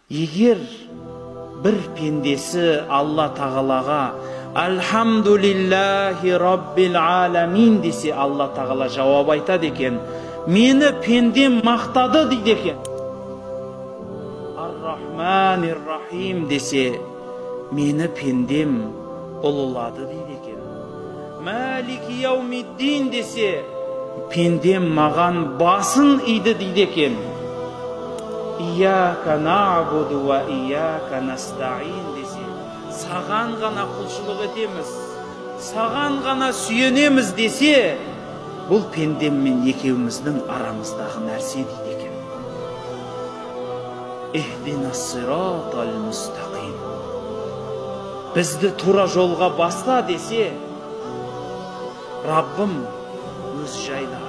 Егер бір пендесі Алла Тағалаға Альхамдулиллахи Раббил аламин десе, Алла Тағала жауап айтады екен: мені пендем мақтады дейді екен. Ар-Рахманир-Рахим десе, мені пендем ұлылады дейді екен. Малики яумиддин десе, пендем маған басын иді дейді екен. Ияка нa'буду ва ияка настаин десе, саған ғана құлшылық етеміз, саған ғана сүйенеміз десе, бұл пендеммен екеуміздің арамыздағы нәрсе дейді екен. Ихдина сиратал мустақим, бізді тура жолға басла десе, Раббым өз жайлы